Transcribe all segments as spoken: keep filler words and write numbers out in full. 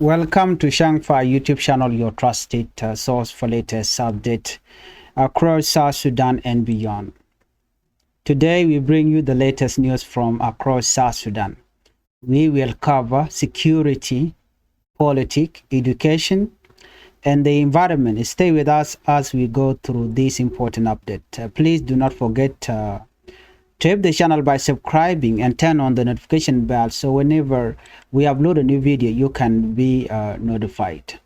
Welcome to Shangfa YouTube channel, your trusted uh, source for latest update across South Sudan and beyond. Today we bring you the latest news from across South Sudan. We will cover security, politics, education, and the environment. Stay with us as we go through this important update. Uh, please do not forget uh, to help the channel by subscribing and turn on the notification bell, so whenever we upload a new video, you can be uh, notified.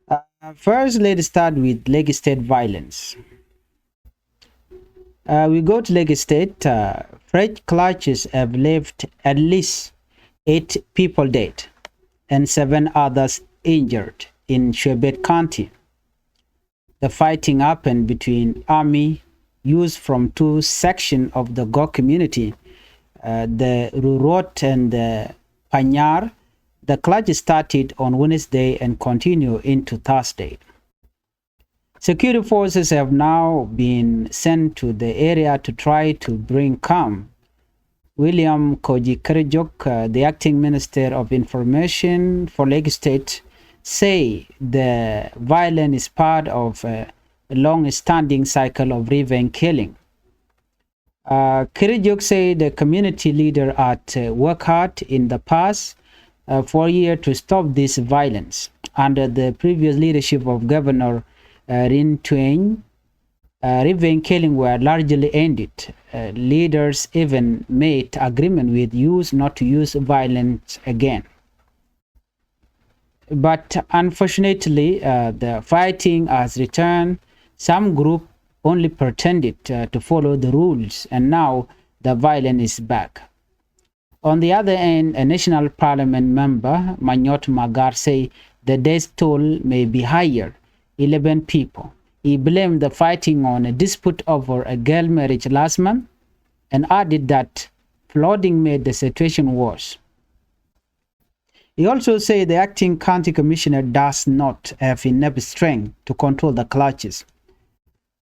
Uh, first, let's start with Lakes State violence. Uh, we go to Lakes State. Uh, fresh clashes have left at least eight people dead and seven others injured in Shuaibet County. The fighting happened between army youths from two sections of the Gok community, uh, the Rurot and the Panyar. The clash started on Wednesday and continued into Thursday. Security forces have now been sent to the area to try to bring calm. William Kogi Kerijuok, uh, the acting minister of information for Lakes State, say the violence is part of a long-standing cycle of revenge killing. Uh, Kerijuok said the community leader had uh, worked hard in the past uh, four years to stop this violence. Under the previous leadership of Governor uh, Rin Tueny, uh, revenge killing were largely ended. Uh, leaders even made agreement with youth not to use violence again. But unfortunately, uh, the fighting has returned. Some group only pretended uh, to follow the rules, and now the violence is back. On the other hand, a national parliament member, Manyot Magar, say the death toll may be higher, eleven people. He blamed the fighting on a dispute over a girl marriage last month and added that flooding made the situation worse. He also said the acting county commissioner does not have enough strength to control the clashes.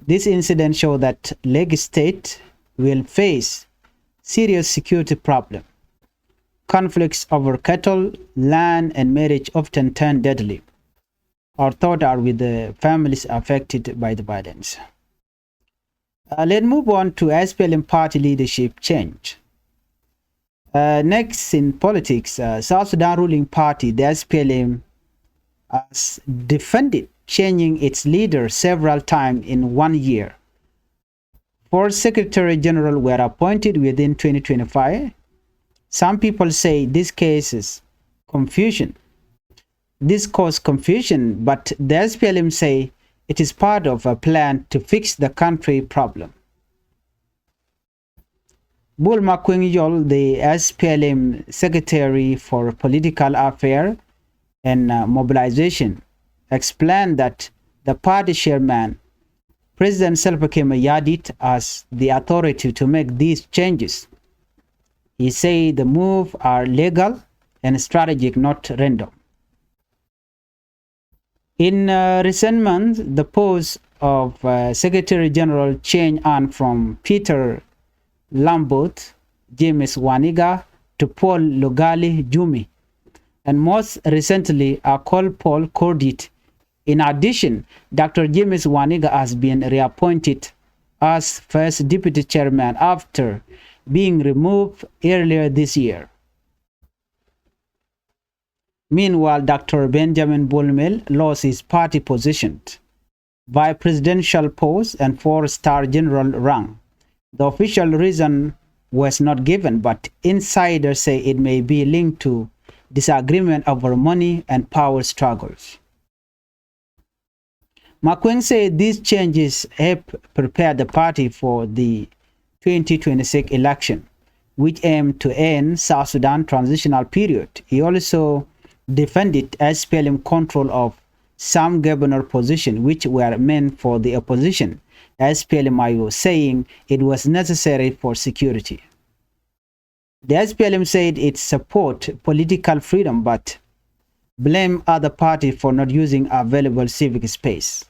This incident showed that Lakes State will face serious security problem. Conflicts over cattle, land, and marriage often turn deadly. Our thoughts are with the families affected by the violence. Uh, let's move on to S P L M party leadership change. Uh, next in politics, uh, South Sudan ruling party, the S P L M, has defended changing its leader several times in one year. Four secretary general were appointed within twenty twenty-five. Some people say this causes confusion. This caused confusion, but the S P L M say it is part of a plan to fix the country problem. Bol Makueny Yol, the S P L M Secretary for Political Affairs and uh, Mobilization, explained that the party chairman, President Salva Kiir Mayardit, has the authority to make these changes. He said the move are legal and strategic, not random. In uh, recent months, the post of uh, Secretary General changed hand from Peter Lambert, James Waniga, to Paul Lugali Jumi, and most recently, Akol Paul Kordit. In addition, Doctor James Waniga has been reappointed as first deputy chairman after being removed earlier this year. Meanwhile, Doctor Benjamin Bol Mel lost his party position, vice presidential post, and four-star general rank. The official reason was not given, but insiders say it may be linked to disagreement over money and power struggles. Makueny said these changes help prepare the party for the twenty twenty-six election, which aim to end South Sudan transitional period. He also defended S P L M control of some governor position which were meant for the opposition, S P L M I O, saying it was necessary for security. The S P L M said it support political freedom but blame other party for not using available civic space.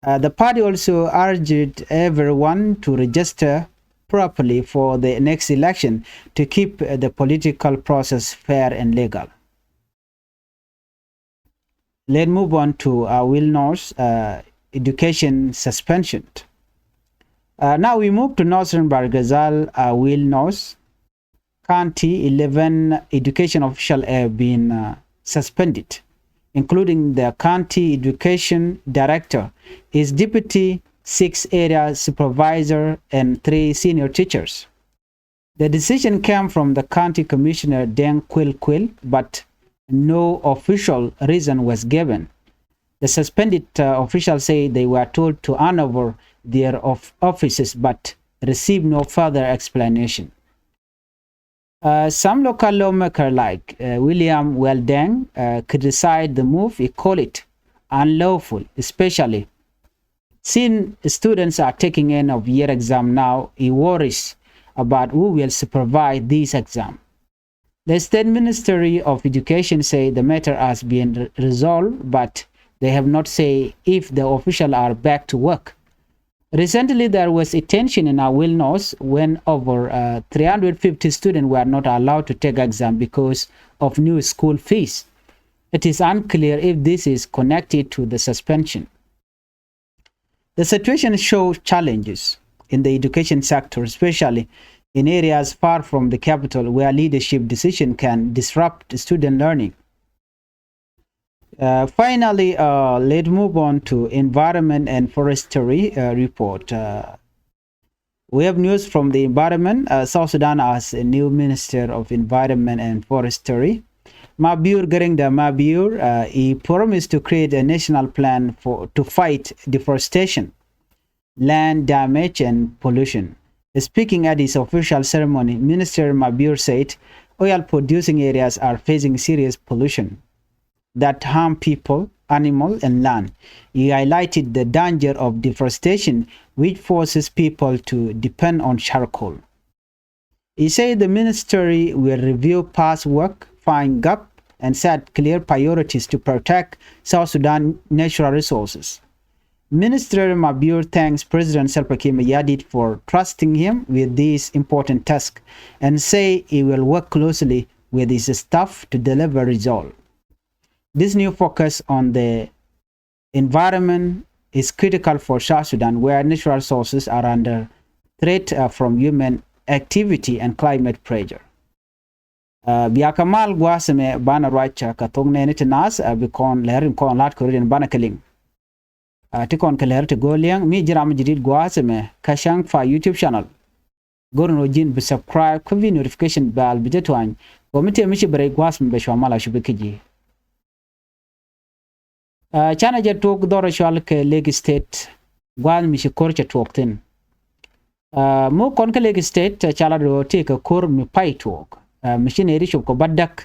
Uh, the party also urged everyone to register properly for the next election to keep uh, the political process fair and legal. Let's move on to Awil North, uh, education suspension. Uh, now we move to Northern Bahr el Ghazal, Awil North County. Eleven education officials have been, uh, suspended, including the county education director, his deputy, six area supervisor, and three senior teachers. The decision came from the county commissioner, Deng Kuil Kuil, but no official reason was given. The suspended, uh, officials say they were told to hand over their of-, offices but received no further explanation. Uh, some local lawmaker like, uh, William Weldeng, uh, criticized the move. He called it unlawful, especially since students are taking end of year exam now. He worries about who will supervise this exam. The State Ministry of Education say the matter has been re-, resolved, but they have not said if the officials are back to work. Recently, there was a tension in Awil North when over, uh, three hundred fifty students were not allowed to take exam because of new school fees. It is unclear if this is connected to the suspension. The situation shows challenges in the education sector, especially in areas far from the capital where leadership decision can disrupt student learning. Uh, finally, uh, let's move on to environment and forestry, uh, report. Uh, we have news from the environment. Uh, South Sudan has a new minister of environment and forestry. Mabior Gering de Mabior, uh, he promised to create a national plan for, to fight deforestation, land damage and pollution. Speaking at his official ceremony, Minister Mabior said oil producing areas are facing serious pollution that harm people, animal, and land. He highlighted the danger of deforestation, which forces people to depend on charcoal. He said the ministry will review past work, find gap, and set clear priorities to protect South Sudan natural resources. Minister Mabior thanks President Salva Kiir Mayardit for trusting him with this important task and say he will work closely with his staff to deliver result. This new focus on the environment is critical for South Sudan, where natural resources are under threat, uh, from human activity and climate pressure. Uh, bia kɛ mal gua̱a̱th ɛmɛ banɛ ruac, uh, kɛ thok nɛɛni ti naath, uh, bi kɔn lɛr in kɔn la̱t kɛ rut in banɛ kɛ liŋ. Uh, ti kɔn kɛ lɛr ti go̱o̱l liɛŋ mi ji̱ ram ji̱ di̱t gua̱a̱th ɛmɛ kä Cäŋ Fa YouTube channel. Go̱r ni rɔ ji̱n bi subscribe kä bi notification bell bi jɛ tuany. Kɛ mi tëë mi ci bɛ rɛy gua̱a̱th mi bɛ cua mal a cupi kä ji̱. Uh, canɛ jɛ tuɔk dhɔr cual kɛ Lake State gua̱a̱th mi ci ko̱r cɛ tuɔk thi̱n. Uh, mi kɔn kä Lake State, uh, ca lat rɔ tëë kɛ ko̱r mi pay tuɔk. Uh, mi ci nɛy ri cop kɛ bädäk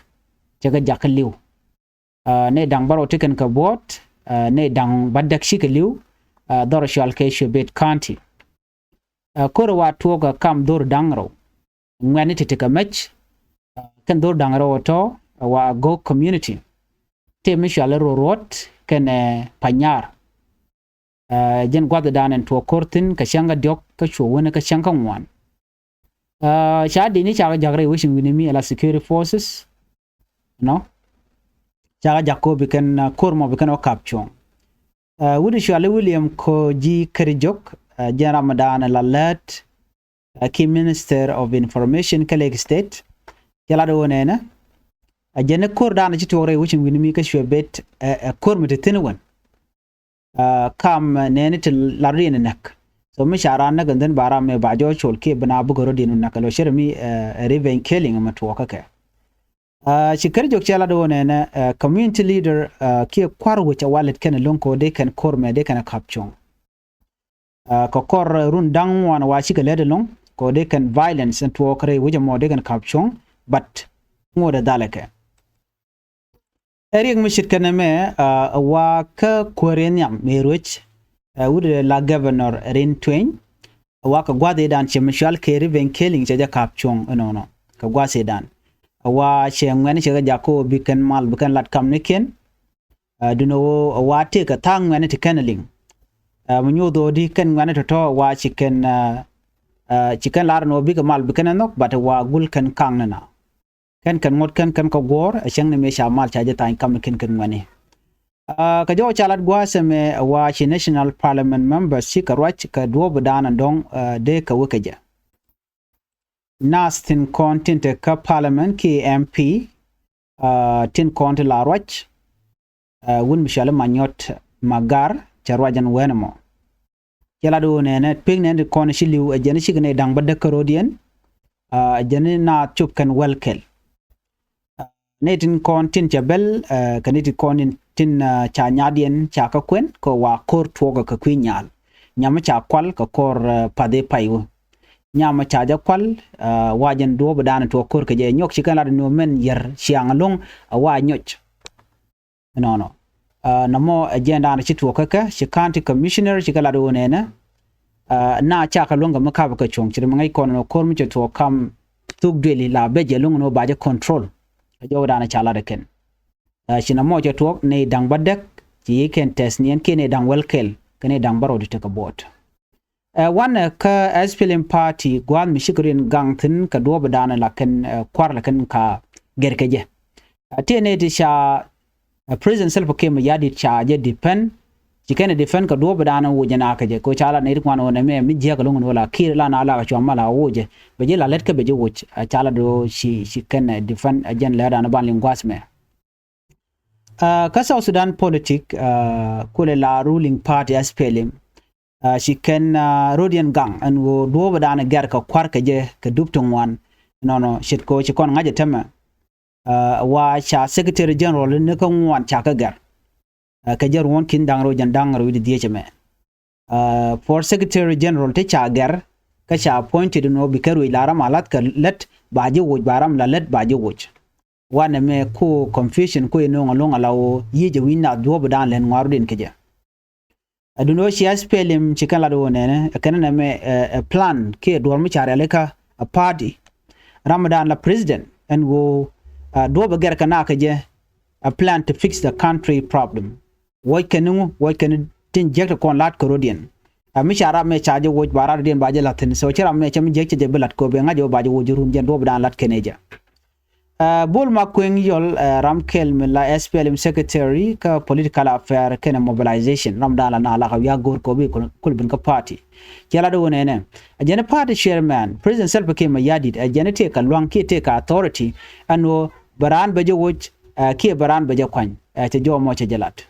cɛ kɛ jak kä li̱w. Uh, nɛy da̱ŋ bärɔw ti kɛn kɛ buɔ̱ɔ̱t, uh, nɛy da̱ŋ bädäk cikɛ li̱w, uh, dhɔr cual kɛ Shuebet County. Uh, ko̱r wa tuɔk, uh, kam dhor da̱ŋ rɛw ŋuɛ̈tni ti ti kɛ mec, uh, kɛn dhor da̱ŋ rɛw tɔ, uh, wa Agok community. Tëë mi cual Rorot kɛnɛ Panyar. Uh, jɛn gua̱thdan ɛn tuɔk ko̱r thi̱n kɛ cäŋ kä diɔ̱k kä cuɔ wänä kä cäŋ kä ŋuan. Uh, ca dini ca kɛ jak rɛy wecin wi̱ni mi ala security forces. Nɔ ca kɛ jak ko̱ bi kɛn, uh, ko̱r mɔ bi kɛn ɔ kap cuɔ̱ŋ. Uh, wut cuali William Ko̱ ji̱ Kärjok, uh, jɛn ram dan la lät, uh, ki Minister of Information kä Lake State. Cɛ lat wä nɛnɛ, uh, jɛn ko̱r dan ci tuɔk rɛy wecin wi̱ni mi kä Shuebet, uh, uh, ko̱r mi ti thi̱n wän. Uh, kam, uh, nɛni ti lar ri ni näk. So mi ca ran näk, and then ba ram mi ba jɔ col kiɛ bina bukɛ rɔ di ni näk. Lo cɛ ri mi, uh, revenge killing mi tuɔkä kɛ. Uh, ci Kärjok cɛ lat wä nɛnɛ, uh, community leader, uh, kiɛ kuar wecɛ walɛt kɛn lo̱ŋ kɛ wä dee kɛn ko̱r mɛ dee kɛn kap cuɔ̱ŋ. Uh, kɛ kɔr run da̱ŋ ŋuan wa cikɛ lät ɛlɔ̱ŋ kɛ wä dee kɛn violence ɛn tuɔɔk rɛy wecɛ mɔ dee kɛn kap cuɔ̱ŋ, but ŋot ɛ dhalɛ kɛ. Ɛ riɛk mi ce̱tkɛ nɛmɛ, uh, ɛ wa kä kuäär in nhiam mëë ruec, uh, wut ɛ la governor Rin Tueny, ɛ wa kɛ gua̱th i̱dan cɛ mi cual kɛ revenge killing cɛ jɛ kap cuɔ̱ŋ ɛnɔnɔ kɛ gua̱th i̱dan. Ɛ wa cɛ ŋuɛ̈ni cɛ kɛ jak kä ɣöö bi kɛn mal bi kɛn lat kamnikiɛn. Uh, dunɛ ɣöö ɛ wa tëëkɛ tha̱a̱ŋ ŋuɛ̈ni ti kɛn liŋ. Uh, mi nyoth ɣöö di kɛn ŋuɛ̈ni tɔ̱tɔ̱ ɛ wa ci kɛn, uh, uh, ci kɛn lar ɛn ɣöö bikɛ mal bi kɛn ɛ nhɔk, but ɛ wa gul kɛn kaŋ ni na. Kɛn kɛn ŋuɔ̱t kɛn kɛn kɛ guɔ̱ɔ̱r, ɛ cäŋ ni mëë ca mal ca jɛ tha̱a̱ny kamnikiɛn kɛn ŋuɛ̈ni. Aa, kɛ jɔw ca lat gua̱a̱th ɛmɛ wa ci National Parliament members ci kɛ ruac kɛ duɔ̱ɔ̱p da̱a̱n dɔ̱ŋ, aa, dee kɛ wä kɛ jɛ. Naath tin kɔn tin te kä Parliament kiɛ M P, aa, tin kɔn ti la ruac, aa, wun mi cɔali Manyɔt Magar cɛ ruac ɛn wɛn ɛmɔ. Cɛ lat ɣöö nɛnɛ pek nɛn ti kɔn ci li̱w ɛ jɛn cikɛ nɛy da̱ŋ bädäk kärɔ̱diɛn, aa, ɛ jɛn naath cop kɛn wäl kɛl. Aa, nɛy tin kɔn tin cɛ bɛl, aa, kɛ nɛy tin kɔn tin, aa, ca nyaatdiɛn ca kä kuɛn kɛ wa ko̱r tuɔɔkä kɛ kui̱ nyaal. Nyamä ca kual kɛ kɔr, aa, path i̱ pay wä. Nyamä ca jɛ kual, aa, wa jɛn duɔ̱ɔ̱p da̱a̱n tuɔɔk ko̱r kɛ jɛ nyɔk ci kɛn lat ni ɣöö mɛn yɛr ciaŋ ɛlɔ̱ŋ, aa, wa nyɔc. Nɔnɔ. Aa, nɔmɔ ɛ jɛn da̱a̱n ci tuɔɔk kä kɛ, ci county commissioner ci kɛ lat ɣöö nɛnɛ, aa, na ca kɛ luäŋ kɛ mi kap kɛ cuɔ̱ŋ ci ri mi ŋäc kɔn nɔ ko̱r mi cɛ tuɔɔk kam thuk duëli la bɛ jɛ luäŋ nɔ ba jɛ control. Ɛ jɔw da̱a̱n ca lat ɛ kɛn. Aa, ci nɔmɔ cɛ tuɔɔk nɛy da̱ŋ bädäk ci yi kɛn tɛth niɛn kiɛ nɛy da̱ŋ wäl kɛl kɛ nɛy da̱ŋ bärɔw ti tekɛ buɔt. Ɛ, wanɛ kä S P L M party gua̱a̱th mi cikɛ riɛn gaŋ thi̱n kɛ duɔ̱ɔ̱p da̱a̱n la kɛn, ɛ, kua̱r la kɛn ka gɛr kɛ jɛ. Ɛ, tiɛ nɛy ti ca, ɛ, President Salva Kiir Mayardit ca jɛ defend, ci kɛn ɛ defend kɛ duɔ̱ɔ̱p da̱a̱n woc jɛ na kɛ jɛ kɛ ca la nɛy ti ŋuan ɣöö nɛmɛ mi jiäk ɛlɔ̱ŋ ɣöö la Kiir la na la kɛ cua mal a woc jɛ bɛ jɛ la lät kä bɛ jɛ woc, ɛ, ca la do̱ ci, ci kɛn ɛ defend ɛ jɛn lɛr da̱a̱n ban liŋ gua̱a̱th mɛ. Aa, kä South Sudan politic, aa, kulɛ la ruling party S P L M, aa, ci kɛn, aa, rodiɛn gaŋ ɛn ɣöö duɔ̱ɔ̱p da̱a̱n gɛr kɛ kua̱r kɛ jɛ kɛ dup ti ŋuan. Nɔnɔ ce̱tkɛ ɣöö ci kɔn ŋa̱c ɛ tämɛ, aa, wa ca secretary general ni kä ŋuan ca kä gɛr. Aa, kɛ jɛ ruɔ̱n ki̱n da̱ŋ rɛw jɛn da̱ŋ rɛw wi̱cdɛ dhieec ɛmɛ. Aa, for secretary general ti ca gɛr kä ca appointed nɔ bi kɛ ruëc la ram a lath kɛ lät ba ji̱ woc, ba ram la lät ba ji̱ woc. Wanɛ mɛ ko confusion ko inɔŋ ɛlɔ̱ŋ ala ɣöö yiëë jɛ wi̱c nath duɔ̱ɔ̱p da̱a̱n lɛn ŋua̱r rɔ̱diɛn kɛ jɛ. Ɛ duundɛ ɣöö ci S P L M ci kɛn lat ɣöö nɛnɛ ɛ kɛn nɛmɛ, ɛ, ɛ plan kiɛ duɔ̱ɔ̱r mi ca rialikä ɛ party. Ram da̱a̱n la president ɛn ɣöö, ɛ, duɔ̱ɔ̱p ɛ gɛr kɛ na kɛ jɛ, ɛ plan to fix the country problem. Wuɔc kɛn ni ŋu, wuɔc kɛn ni tin jiäk ti kɔn la̱t kɛ rɔ̱diɛn. Ɛ mi ca ram mɛ ca jɛ woc ba rat rɔ̱diɛn ba jɛ la̱t thi̱n. So ci ram mɛ cɛ mi jiäk cɛ jɛ bi la̱t kɛ ɣöö bɛ ŋa̱c ɣöö ba jɛ woc run jɛn duɔ̱ɔ̱p da̱a̱n la̱t kɛn ɛ jɛ. Aa, Bol Makueŋ Yɔl, aa, ram kɛl mi la S P L M secretary kä political affair kɛnɛ mobilization, ram da̱a̱n la na la kɛ wiak go̱o̱r kɛ ɣöö bi kul, kul bin kä party. Cɛ lat ɣöö nɛnɛ ɛ jɛn party chairman President Salva Kiir Mayardit ɛ jɛn tëëkɛ lua̱ŋ kiɛ tëëkɛ authority ɛn ɣöö bɛ raan bɛ jɛ woc, aa, kiɛ bɛ raan bɛ jɛ kuany, aa, cɛ jɔw mɔ cɛ jɛ lat.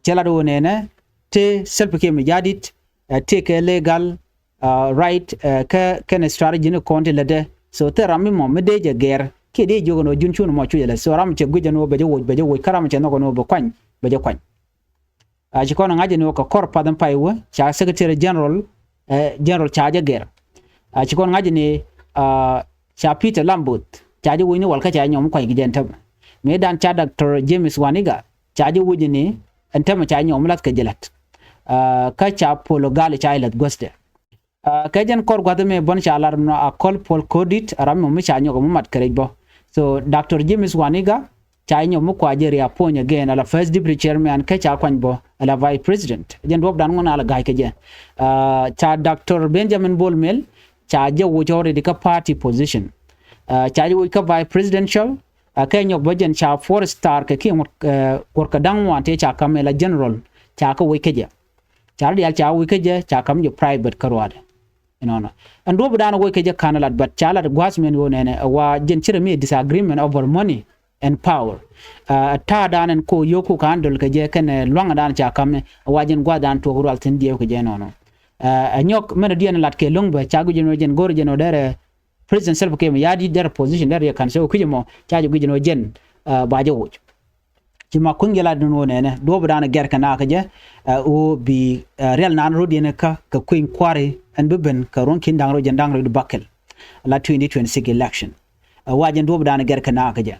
Cɛ lat ɣöö nɛnɛ tëë Salva Kiir Mayardit, aa, tëëkɛ legal, aa, right, aa, kä kɛnɛ strategy ni kɔn ti lätdɛ. So thil ram mi mɔ mi dee jɛ gɛr kiɛ dee jiök ɛn ɣöö ji̱n cun mɔ cu jɛ lät. So ram cɛ guic ɛn ɣöö bɛ jɛ woc, bɛ jɛ woc, kä ram cɛ nhɔk ɛn ɣöö bɛ kuany, bɛ jɛ kuany. Aa, ci kɔn ŋa̱c ɛn ɣöö kɛ kɔr path in pay wä ca secretary general, aa, general ca jɛ gɛr. Aa, ci kɔn ŋa̱c ɛn ɣöö, aa, ca Peter Lambert ca jɛ woc ni wal kä ca nyɔm kuany kɛ jɛ ɛn tämɛ. Mëë dan ca Doctor James Waniga ca jɛ woc ni ɛn tämɛ ca nyɔm lath kɛ jɛ la̱t. Aa, kä ca Paul Ogali ca jɛ la̱th guäthdɛ. Aa, kɛ jɛn kɔr gua̱th ɛmɛ bä ni ca lar nɔ a Col Paul Codit, a ram mi ca nyɔk mi mat kɛ rɛc bä. So Doctor James Waniga ca nyɔk mi kua jɛ reappoint again ala first deputy chairman kɛ ca kuany bä ala vice president. Jɛn duɔ̱ɔ̱p dan ŋuɔn ala ga̱a̱c kɛ jɛ. Aa, ca Doctor Benjamin Bol Mel ca jɛ woc already kä party position. Aa, ca jɛ woc kä vice presidential, aa, kɛ nyɔk bä jɛn ca four star kɛ kiɛ ŋuɔ̱t, aa, ŋuɔ̱t kɛ da̱ŋ ŋuan tëë ca ka̱m ɛ la general ca kɛ woc kä jɛ. Ca rɔ diaal ca wi̱i̱ kä jɛ ca ka̱m jɛ private kä ruaadɛ. Inɔnɔ ɛn duɔ̱ɔ̱p dan wec kä jɛ ka̱n lat, but ca lat gua̱a̱th mɛn ɣöö nɛnɛ ɛ wa jɛn ci rɛ mi disagreement over money and power. Aa, ɛ ta̱a̱ dan ɛn ko yio̱o̱ku ka̱n döl kɛ jɛ kɛnɛ lua̱ŋ dan ca ka̱m ɛ wa jɛn gua̱a̱th dan tuɔɔk rual thi̱n diɛw kɛ jɛ inɔnɔ. Aa, ɛ nyɔk mɛn ɛ diɛn lat kɛ lo̱ŋ bɛ ca guic jɛn ɣöö jɛn go̱r jɛn ɣöö derɛ President Salva Kiir Mayardit derɛ position derɛ yɛ ka̱n sɛ wä kui̱c ɛmɔ ca jɛ guic jɛn ɣöö jɛn, aa, ba jɛ woc. Ci Makueŋ jɛ lat ni ɣöö nɛnɛ duɔ̱ɔ̱p dan gɛr kɛ nakä jɛ, aa, ɣöö bi, aa, rial nan rot yɛn kä kɛ kui̱ny kua̱ri ɛn bi ben kɛ ruɔ̱n ki̱n da̱ŋ rɛw jɛn da̱ŋ rɛw di bäkɛl la twenty twenty-six election. Aa, wa jɛn duɔ̱ɔ̱p dan gɛr kɛ nakä jɛ.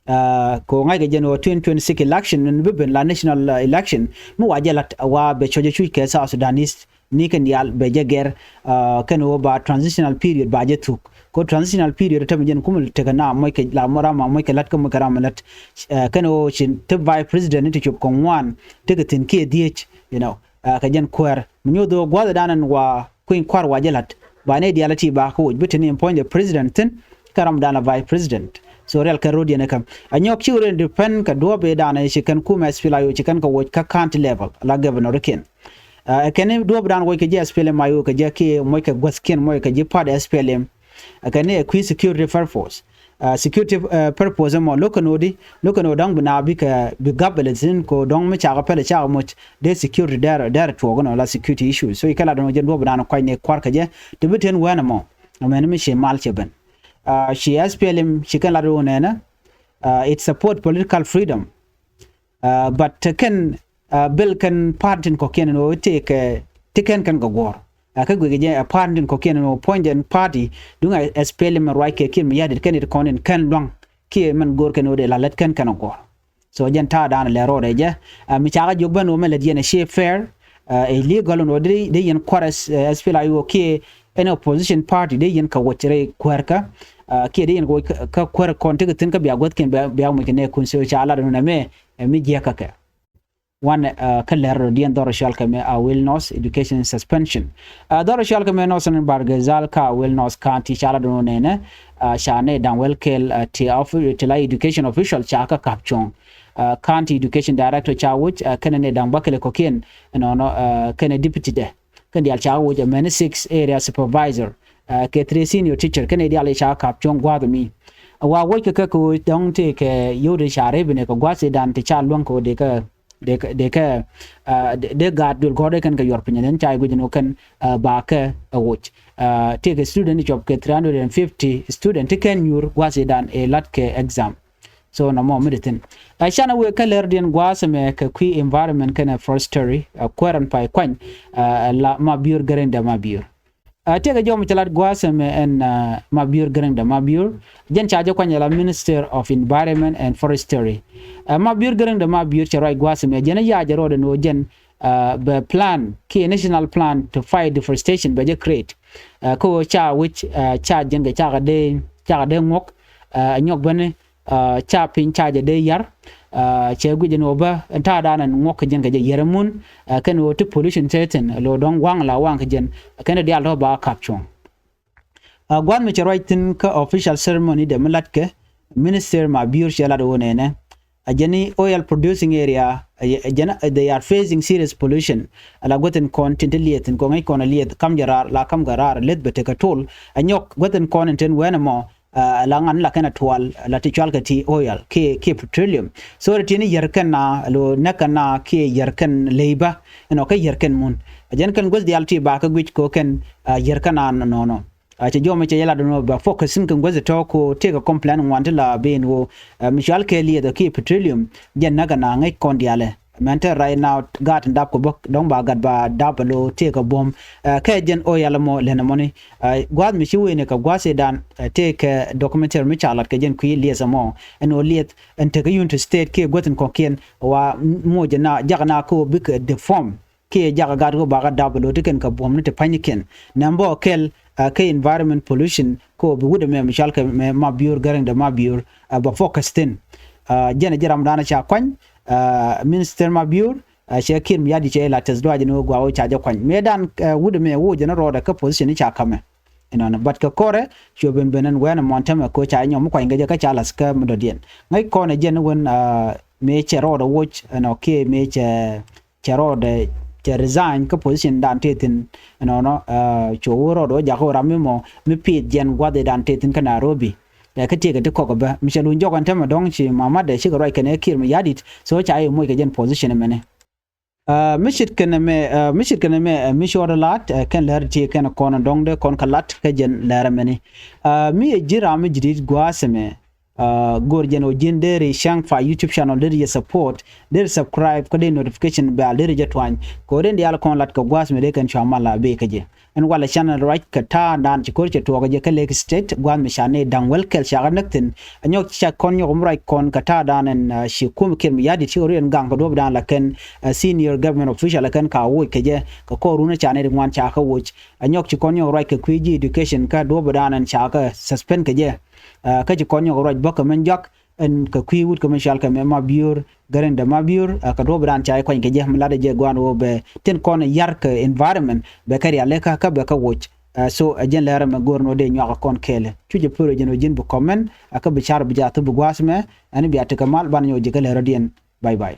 Aa, kɛ ɣöö ŋa̱ckɛ jɛn ɣöö twenty twenty-six election ɛn bi ben la national, aa, election mi wa jɛ lat wa bɛ cɔc ɛ cuc kɛ South Sudanese ni kɛn diaal bɛ jɛ gɛr, aa, kɛn ɣöö ba transitional period ba jɛ thuk. Kɛ ɣöö transitional period tɛmɛ jɛn kumɛ tekɛ na moc kɛ la ram a moc kɛ la̱t kä moc kɛ ram a la̱t. Aa, kɛn ɣöö ci te vice president ni ti cop kɛ ŋuan tekɛ thi̱n kiɛ dhieec, you know, aa, kɛ jɛn kuäär. Mi nyoth ɣöö gua̱a̱th dan ɛn wa kui̱ny kua̱r wa jɛ la̱t ba nɛy diaal ti ba kä woc bi te ni appoint the president thi̱n kä ram dan la vice president. So rial kɛn ro̱diɛn ɛ kɛ a nyɔk ci ɣöö riɛn depend kɛ duɔ̱ɔ̱p ëë danɛ ci kɛn kumɛ S P L M I O ci kɛn kɛ woc kä county level la governor kiɛn. Ɛ kɛn duɔ̱ɔ̱p dan woc kɛ ji̱ S P L M I O kɛ ji̱ kiɛ moc kɛ guäthkiɛn moc kɛ ji̱ party S P L M. Ɛ kɛn ɛ kui̱ security purpose. Security purpose ɛmɔ lo̱k kɛn ɣöö di lo̱k kɛn ɣöö dɔ̱ŋ bi na bikɛ bi gap bɛ lɛ thi̱n kɛ ɣöö dɔ̱ŋ mi cakɛ pɛlɛ cakɛ moc dee security dɛr dɛr tuɔɔk ɛnɔ la security issue. So ci kɛn lat ɛn ɣöö jɛn duɔ̱ɔ̱p dan kua̱cnɛ kua̱r kɛ jɛ ti bi ten wɛn ɛmɔ. Ɛmɛn mi ci mal cɛ ben. Ci S P L M ci kɛn lat ɣöö nɛnɛ it support political freedom. But te kɛn bil kɛn party tin kɔ̱kiɛn ɛn ɣöö tëëkɛ ti kɛn kɛn kɛ guɔ̱ɔ̱r. Kä guic kɛ jɛ ɛ party tin kɔ̱kiɛn ɛn ɣöö puɔ̱nydɛ ɛn party duŋ ɛ S P L M ɛn ruac kɛ Kiir Mayardit kɛn it kɔn in kɛn lua̱ŋ kiɛ mɛn go̱o̱r kɛn ɣöö dee la lät kɛn kɛn ɛ guɔ̱ɔ̱r. So jɛn ta̱a̱ da̱a̱n lɛ rɔɔdɛ jɛ mi cakɛ jiök ben ɣöö mɛ lät yɛn ɛ ciɛ fair. Illegal ɛn ɣöö dee yɛn kuäär S P L M I O kiɛ ɛn opposition party dee yɛn kɛ woc rɛy kuäärkä. Kiɛ dee yɛn kɛ woc kä kuäär kɔn tekɛ thi̱n kä bia guäthkiɛn bia muc kɛ nɛɛkun. So ca lat ɛn ɣöö nɛmɛ ɛ mi jiäkä kɛ. Wan kä lɛr rɔ diɛn dhɔr cɔal kɛ mɛ a Will North education suspension. Dhɔr cɔal kɛ mɛ Northern Bahr el Ghazal kä a Will North County ca la do̱n nɛnɛ. Ca nɛ da̱ŋ wel kɛl ti ti la education official ca kä kap cuɔ̱ŋ. County education director ca wuc kɛnɛ nɛ da̱ŋ bäkɛlɛ kɔ̱kiɛn. Ɛnɔnɔ kɛnɛ deputy dɛ kɛn diaal ca wuc mɛni six area supervisor kɛ three senior teacher kɛnɛ diaal ca kap cuɔ̱ŋ gua̱a̱th mi. Wa wuc kɛ kɛ kɛ wuc dɔ̱ŋ tëëkɛ yio̱w ti ca rep inɛ kɛ gua̱a̱th idan ti ca luäŋ kɛ wuc dee kɛ dee kɛ dee gaat duël gɔ̱r dee kɛn kɛ yuɔr piny ɛn ca guic ɛn ɣöö kɛn ba kɛ ɛ woc. Tëëkɛ student cuɔp kɛ three hundred and fifty student ti kɛn nyuur gua̱a̱th idan ɛ la̱t kɛ exam. So nɔmɔ mi di thi̱n ɛ canɛ wëë kä lɛr diɛn gua̱a̱th ɛmɛ kɛ kui̱ environment kɛnɛ forestry ɛ kuäär ɛn pay kuany. La Mabior Gäräŋdɛ Mabior. Tëëkɛ jɔm cɛ lat gua̱a̱th ɛmɛ ɛn Mabior Gäräŋdɛ Mabior. Jɛn ca jɛ kuany ɛ la Minister of Environment and Forestry. Mabior Gäräŋdɛ Mabior cɛ ruac gua̱a̱th ɛmɛ jɛn ɛ ya̱ jɛ rɔɔdɛ ni ɣöö jɛn bɛ plan kiɛ national plan to fight deforestation bɛ jɛ create. Kä ɣöö ca wi̱c ca jɛn kɛ cakɛ dee cakɛ dee ŋuɔ̱k. Nyɔk bäni ca piny ca jɛ dee yar. Cɛ guic ɛn ɣöö bä ɛn ta̱a̱ da̱a̱n ɛn ŋuɔ̱k kɛ jɛn kɛ jɛ yɛr ɛmun. Kɛn ɣöö ti pollution cɛ thi̱n lo̱o̱ dɔ̱ŋ waŋ la waŋ kɛ jɛn kɛn diaal tɔ̱ ba kap cuɔ̱ŋ. Gua̱a̱th mi cɛ ruac thi̱n kä official ceremony dɛ mi latkɛ Minister Mabior cɛ lat ɣöö nɛnɛ a jɛn i̱ oil producing area. Jɛn they are facing serious pollution. Ala guäthin kɔn tin ti lieth in kɔŋ i̱ kɔn a lieth kam jɛ raar la kam kɛ raar leth bɛ tekɛ tol. A nyɔk guäthin kɔn in tin wɛn ɛmɔ la ŋan la kɛn a tual la ti cual kɛ ti oil kiɛ kiɛ petroleum. So ti ni yɛr kɛn na lo nɛk kɛn na kiɛ yɛr kɛn leiba. Ɛnɔ kɛ yɛr kɛn mun a jɛn kɛn guäth diaal ti ba kɛ guic ko kɛn yɛr kɛn na nɔnɔ. A cɛ jɔmɛ cɛ yɛla dɔnɔ ba focus in kɛn guäth tɔ ko tëëkɛ complain ŋuan ti la ben wo mi cual kɛ lieth kiɛ petroleum. Jɛn nɛk kɛn na ŋäc kɔn diaalɛ. Mɛn te right now gat in dap kɛ bä dɔ̱ŋ ba gat ba dap lo tëëkɛ buɔ̱m. Kɛ jɛn oil ɛmɔ lɛn ɛmɔni. Gua̱a̱th mi ci wen kɛ gua̱a̱th idan tëëkɛ documentary mi ca lat kɛ jɛn kui̱ lieth ɛmɔ ɛn ɣöö lieth ɛn tekɛ Unity State kiɛ guäth in kɔ̱kiɛn wa moc na jak na kä ɣöö bikɛ deform kiɛ jak gat ɣöö bakä dap lo ti kɛn kɛ buɔ̱m ni ti pa̱nykiɛn. Nɛm bä kɛl kä environment pollution kä ɣöö bi wut ɛmɛ mi cɔal kɛ mɛ Mabior Gäräŋdɛ Mabior bɛ focus thi̱n. Jɛn ɛ ji̱ ramdan ca kuany Minister Mabior. Cɛ Kiir Mayardit cɛ la tɛth duac ni wä gua̱a̱k wä ca jɛ kuany mëë dan wut ɛmɛ wä jɛn rɔɔdɛ kä position ni ca kamɛ. Inɔnɔ but kɛ kɔrɛ cuɛ ben ben ɛn wɛn ɛmɔn tämɛ ko ca nyɔm mi kuany kɛ jɛ kä ca lath kä mi dɔ̱diɛn. Ŋäc kɔn ɛ jɛn wän mëë cɛ rɔɔdɛ woc ɛnɔ kiɛ mëë cɛ cɛ rɔɔdɛ cɛ resign kä position dan tëë thi̱n. Ɛnɔnɔ cuɛ wä rɔɔdɛ wä jakä wä ram mi mɔ mi piith jɛn gua̱dhi dan tëë thi̱n kä Nairobi. Ɛ kä tiekɛ ti kɔk bä mi cɛ luny jɔk ɛn tämɛ dɔ̱ŋ ci mamatdɛ cikɛ ruac kɛn ɛ Kiir Mayardit. So ca yɛ moc kɛ jɛn position ɛmɛni. Mi cit kɛn ɛmɛ mi cit kɛn ɛmɛ mi cɔɔt ɛ laat kɛn lɛr ti kɛn kɔn dɔŋ dee kɔn kɛ lat kɛ jɛn lɛr ɛmɛni. Mi ɛ ji̱ ram mi ji̱ di̱t gua̱a̱th ɛmɛ. Go̱r jɛn ɔ ji̱n deri cäŋ fa YouTube channel deri yɛ support deri subscribe kä deri notification bell deri jɛ tuany. Kɛ ɔ den diaal kɔn lat kɛ gua̱a̱th ɛmɛ dee kɛn cua mal a bee kä jɛ. Ɛn walɛ canɛ ruac kɛ ta̱a̱ naan ci ko̱r cɛ tuɔɔk jɛ kä Lake State gua̱a̱th mi ca nɛy da̱ŋ wäl kɛl cakɛ näk thi̱n. Ɛ nyɔk ca kɔn nyɔk mi ruac kɔn kɛ ta̱a̱ dan ɛn ci kum Kiir Mayardit cikɛ ruëën gaŋ kɛ duɔ̱p dan la kɛn senior government official ɛ kɛn ka woc kɛ jɛ kɛ kɔr run ɛ ca nɛy ŋuan cakɛ woc. Ɛ nyɔk ci kɔn nyɔk ruac kɛ kui̱ ji̱ education kä duɔ̱p dan ɛn cakɛ suspend kɛ jɛ. Kä ci kɔn nyɔk ruac bäkɛ mɛn jɔak ɛn kɛ kui̱ wut kɛ mi cɔal kɛ mɛ Mabior Gäräŋdɛ Mabior kɛ duɔ̱ɔ̱p dan ca i̱ kuany kɛ jɛ mi latdɛ jɛ gua̱a̱n ɣöö bɛ tin kɔn yar kɛ environment bɛ kɛ rialikä kä bɛ kɛ woc. Ɛ, so ɛ jɛn lɛrɛ mɛ go̱r ni wä dee nyuak kɔn kɛɛlɛ. Cu jɛ pär ɛ jɛn wä ji̱n bi comment, ɛ kä bi car bi jaa thop bi gua̱a̱th mɛ, ɛn bia tekɛ mal ban nyɔk ji̱ kä lɛrä diɛn. Bye bye.